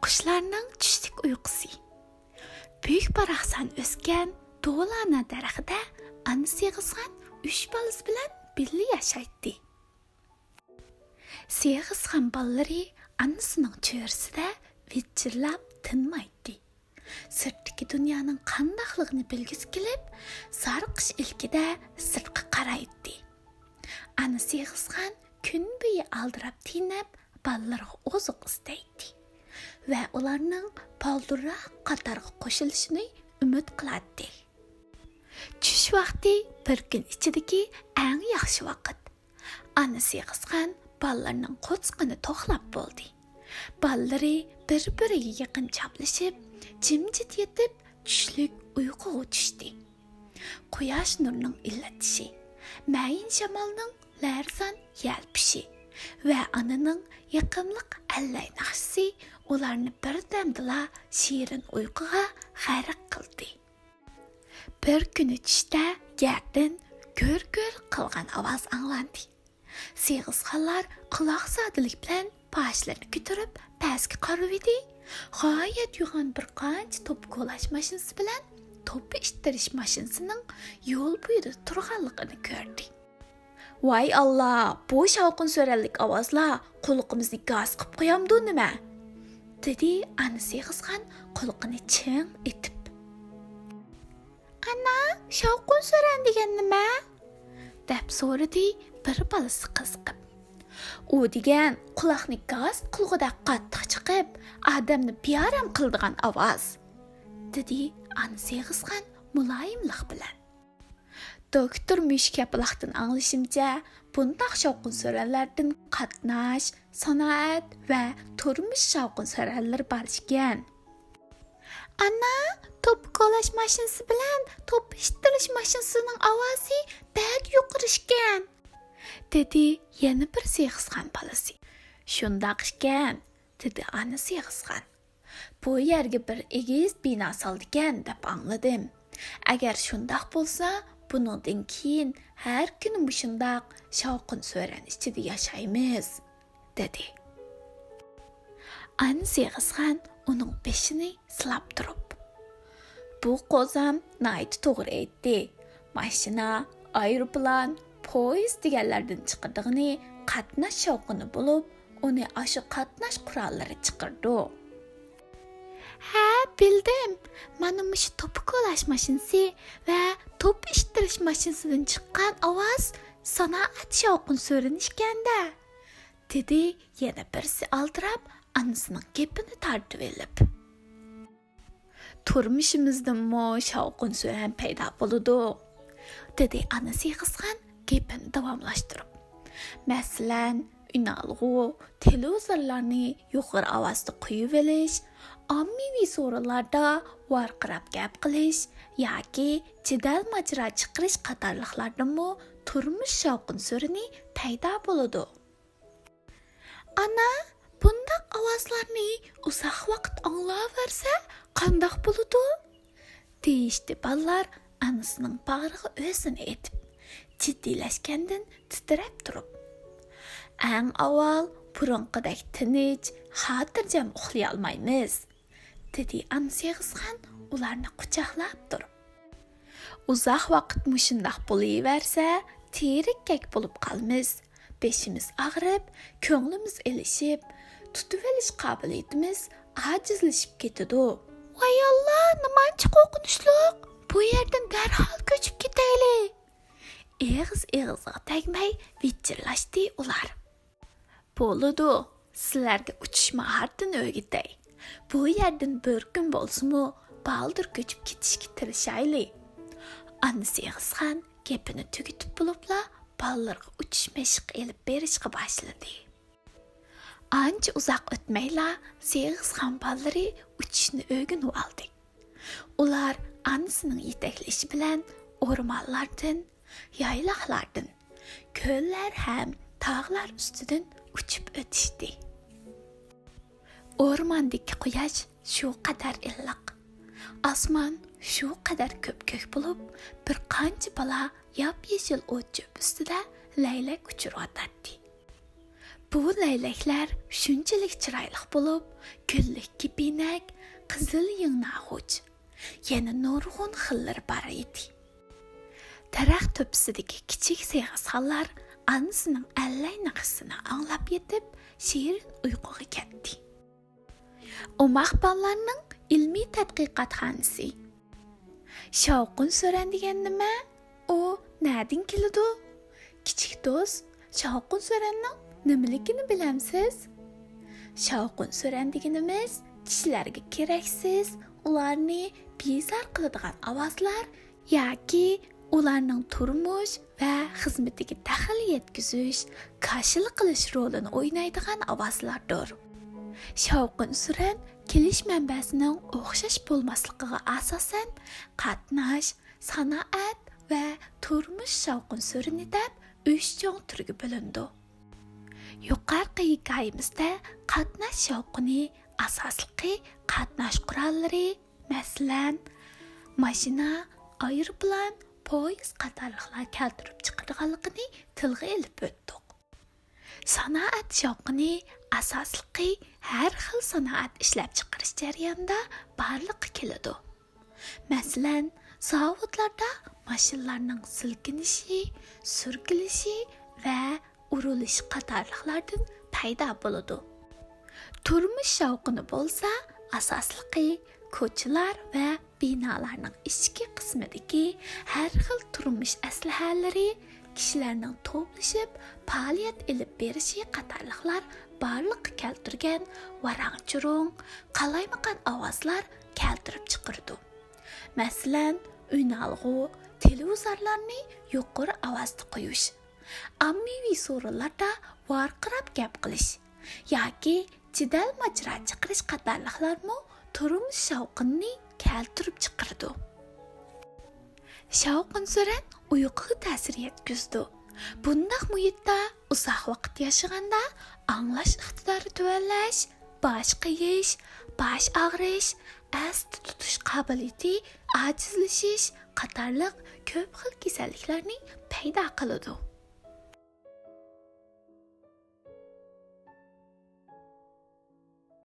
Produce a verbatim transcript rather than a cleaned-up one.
قۇشلارنىڭ چۈشلۈك ئۇيقۇسى. بۈك باراقسان ئۆسكەن دولانا دەرىخىدە ئانىسى ئېغىزخان ئۈچ بالىسى بىلەن بىللە ياشايتتى. سېغىزخان بالىلىرى ئانىسىنىڭ چۆرىسىدە ۋىچىرلاپ تىنمايتتى. سىرتتىكى دۇنيانىڭ قانداقلىقىنى بىلگۈسى كېلىپ، زارىقىش ئىلكىدە سىرتقا قارايتتى. ئانىسى ئېغىزخان كۈن بويى ئالدىراپ تىنىپ، بالىلىرىغا ئوزۇق ئىزدەيتتى ۋە ئۇلارنىڭ بالدۇرراق قاتارغا قوشۇلۇشىنى ئۈمىد قىلاتتى. چۈش ۋاقتى بىر كۈن ئىچىدىكى ئەڭ ياخشى ۋاقىت. ئانىسى ئېغىزخان بالىلىرىنىڭ قورسىقىنى توقلاپ بولدى. بالىلىرى بىر-بىرىگە يېقىن چاپلىشىپ، جىمجىت يېتىپ، چۈشلۈك ئۇيقۇغا چۈشتى. قۇياش نۇرىنىڭ ئىللىتىشى، مەيىن شامالنىڭ لەرزان يەلپۈشى ۋە ئانىنىڭ يېقىملىق ئەللەي ناخشىسى ئۇلارنى بىردەمدىلا شېرىن ئۇيقۇغا غەرق قىلدى. بىر كۈنى چۈشتە يەردىن گۈر-گۈر قىلغان ئاۋاز ئاڭلاندى. سېغىزخانلار قۇلاق سادىلىك بىلەن باشلىرىنى كۆتۈرۈپ پەسكە قارىۋىدى. غايەت يوغان بىر قانچە توپا كولاش ماشىنىسى بىلەن توپا ئىتتىرىش ماشىنىسىنىڭ يول بويىدا تۇرغانلىقىنى كۆردى. «ۋاي ئاللا، بۇ شاۋقۇن سۈرەنلىك ئاۋازلار قۇلىقىمىزنى گاس قىپ قويامدۇ نېمە؟» دېدى ئانىسى ئېغىزخان قۇلىقىنى چىڭ ئېتىپ. «ئانا، شاۋقۇن سۈرەن دېگەن نېمە؟» دەپ سورىدى بىر بالىسى قىزىقىپ. «ئۇ دېگەن قۇلاقنى گاس قىلغۇدەك قاتتىق چىقىپ، ئادەمنى بىئارام قىلىدىغان ئاۋاز»، دېدى ئانىسى ئېغىزخان مۇلايىملىق بىلەن. دوكتور مۈشۈكياپىلاقتىن ئاڭلىشىمچە، بۇنداق شاۋقۇن سۈرەنلەردىن قاتناش، سانائەت ۋە تۇرمۇش شاۋقۇن سۈرەنلىرى بار ئىكەن. «ئانا، توپا كولاش ماشىنىسى بىلەن توپا ئىتتىرىش ماشىنىسىنىڭ ئاۋازى بەك يۇقىرى ئىكەن»، دېدى يەنە بىر سېغىزخان بالىسى. «شۇنداق ئىكەن»، دېدى ئانىسى ئېغىزخان. «بۇ يەرگە بىر ئېگىز بىنا سالىدىكەن دەپ ئاڭلىدىم. ئەگەر شۇنداق بولسا، بۇنىڭدىن كېيىن ھەر كۈنى مۇشۇنداق شاۋقۇن سۈرەن ئىچىدە ياشايمىز»، دېدى. ئانىسى ئېغىزخان ئۇنىڭ بېشىنى سىلاپ تۇرۇپ، «بۇ قوزام ناھايىتى توغرا ئېيتتى. ماشىنا، ئايروپىلان، پويىز دېگەنلەردىن چىقىدىغىنى قاتناش شاۋقۇنى بولۇپ، ئۇنى ئاشۇ قاتناش قوراللىرى چىقىرىدۇ.» «ھە، بىلدىم. مانا مۇشۇ توپا كولاش ماشىنىسى ۋە توپا ئىتتىرىش ماشىنىسىدىن چىققان ئاۋاز سانائەت شاۋقۇن سۈرىنى ئىكەن-دە»، دېدى يەنە بىرسى ئالدىراپ ئانىسىنىڭ گېپىنى تارتىۋېلىپ. «تۇرمۇشىمىزدىمۇ شاۋقۇن سۈرەن پەيدا بولىدۇ»، دېدى ئانىسى ئېغىزخان گېپىنى داۋاملاشتۇرۇپ. «مەسىلەن، ئۈنئالغۇ، تېلېۋىزورلارنى يۇقىرى ئاۋازدا قويۇۋېلىش، ئاممىۋى سورۇنلاردا ۋارقىراپ گەپ قىلىش ياكى جېدەل-ماجىرا چىقىرىش قاتارلىقلاردىنمۇ تۇرمۇش شاۋقۇن سۈرىنى پەيدا بولىدۇ.» «ئانا، بۇنداق ئاۋازلارنى ئۇزاق ۋاقىت ئاڭلاۋەرسە قانداق بولىدۇ؟» دېيىشتى بالىلار ئانىسىنىڭ باغرىغا ئۆزىنى ئېتىپ، جىددىيلەشكەندىن تىترەپ تۇرۇپ. «ئەڭ ئاۋۋال بۇرۇنقىدەك تىنچ، خاتىرجەم ئۇخلىيالمايمىز»، دېدى ئانىسى ئېغىزخان ئۇلارنى قۇچاقلاپ تۇرۇپ. «ئۇزاق ۋاقىت مۇشۇنداق بولۇۋەرسە، تېرىككەك بولۇپ قالىمىز. بېشىمىز ئاغرىپ، كۆڭلىمىز ئېلىشىپ، تۇتۇۋېلىش قابىلىيىتىمىز ئاجىزلىشىپ كېتىدۇ.» «ۋاي ئاللا، نېمانچە قورقۇنچلۇق! بۇ يەردىن دەرھال كۆچۈپ كېتەيلى!» ئېغىز ئېغىزغا تەگمەي ۋىچىرلاشتى ئۇلار. «بولىدۇ، سىلەرگە ئۇچۇش ماھارىتىنى ئۆگىتەي. بۇ يەردىن بىر كۈن بولسىمۇ بالدۇر كۆچۈپ كېتىشكە تىرىشايلى.» ئانىسى ئېغىزخان گېپىنى تۈگىتىپ بولۇپلا بالىلىرىغا ئۇچۇش مەشىقى ئېلىپ بېرىشقا باشلىدى. ئانچە ئۇزاق ئۆتمەيلا سېغىزخان بالىلىرى ئۇچۇشنى ئۆگىنىۋالدى. ئۇلار ئانىسىنىڭ يېتەكلىشى بىلەن ئورمانلاردىن، يايلاقلاردىن، كۆللەر ھەم تاغلار ئۈستىدىن ئۇچۇپ ئۆتۈشتى. ئورماندىكى قۇياش شۇ قەدەر ئىللىق، ئاسمان شۇ قەدەر كۆپكۆك بولۇپ، بىر قانچە بالا ياپيېشىل ئوت-چۆپ ئۈستىدە لەيلەك ئۇچۇرۇۋاتاتتى. بۇ لەيلەكلەر شۇنچىلىك چىرايلىق بولۇپ، گۈللۈك كېپىنەك، قىزىل يىڭناغۇچ، يەنە نۇرغۇن خىللىرى بار ئىدى. دەرەخ تۆپىسىدىكى كىچىك سېغىزخانلار ئانىسىنىڭ ئەللەي ناخشىسىنى ئاڭلاپ يېتىپ، شېرىن ئۇيقۇغا كەتتى. ئوماق بالىلارنىڭ ئىلمىي تەتقىقاتخانىسى. شاۋقۇن سۈرەن دېگەن نېمە؟ ئۇ نەدىن كېلىدۇ؟ كىچىك دوست، شاۋقۇن سۈرەننىڭ نېمىلىكىنى بىلەمسىز؟ شاۋقۇن سۈرەن دېگىنىمىز كىشىلەرگە كېرەكسىز، ئۇلارنى بىزار قىلىدىغان ئاۋازلار ياكى ئۇلارنىڭ تۇرمۇش ۋە خىزمىتىگە دەخلى يەتكۈزۈش، كاشىلا قىلىش رولىنى ئوينايدىغان ئاۋازلاردۇر. شاۋقۇن سۈرەن كېلىش مەنبەسىنىڭ ئوخشاش بولماسلىقىغا ئاساسەن، قاتناش، سانائەت ۋە تۇرمۇش شاۋقۇن سۈرىنى دەپ ئۈچ چوڭ تۈرگە بۆلۈنىدۇ. يۇقىرىقى ھېكايىمىزدە قاتناش شاۋقۇنى ئاساسلىقى قاتناش قوراللىرى، مەسىلەن، ماشىنا، ئايروپىلان، پويىز قاتارلىقلار كەلتۈرۈپ چىقىدىغانلىقىنى تىلغا ئېلىپ ئۆتتۇق. سانائەت شاۋقۇنى ئاساسلىقى ھەر خىل سانائەت ئىشلەپچىقىرىش جەريانىدا بارلىققا كېلىدۇ. مەسىلەن، زاۋۇتلاردا ماشىنىلارنىڭ سىلكىنىشى، سۈركىلىشى ۋە ئۇرۇلۇشى قاتارلىقلاردىن پەيدا بولىدۇ. تۇرمۇش شاۋقۇنى بولسا ئاساسلىقى كوچىلار ۋە بىنالارنىڭ ئىچكى قىسمىدىكى ھەر خىل تۇرمۇش ئەسلىھەلىرى، كىشىلەرنىڭ توپلىشىپ پائالىيەت ئېلىپ بېرىشى قاتارلىقلار بارلىققا كەلتۈرگەن ۋاراڭ-چۇرۇڭ، قالايمىقان ئاۋازلار كەلتۈرۈپ چىقىرىدۇ. مەسىلەن، ئۈنئالغۇ، تېلېۋىزورلارنى يۇقىرى ئاۋازدا قويۇش، ئاممىۋى سورۇنلاردا ۋارقىراپ گەپ قىلىش ياكى جېدەل-ماجىرا چىقىرىش قاتارلىقلارمۇ تۇرمۇش شاۋقۇنىنى كەلتۈرۈپ چىقىرىدۇ. شاۋقۇن سۈرەن ئۇيقۇغا تەسىر يەتكۈزىدۇ. بۇنداق مۇھىتتا ئۇزاق ۋاقىت ياشىغاندا ئاڭلاش ئىقتىدارى تۆۋەنلەش، باش قېيىش، باش ئاغرىش، ئەستە تۇتۇش قابىلىيىتى ئاجىزلىشىش قاتارلىق كۆپ خىل كېسەللىكلەرنى پەيدا قىلىدۇ.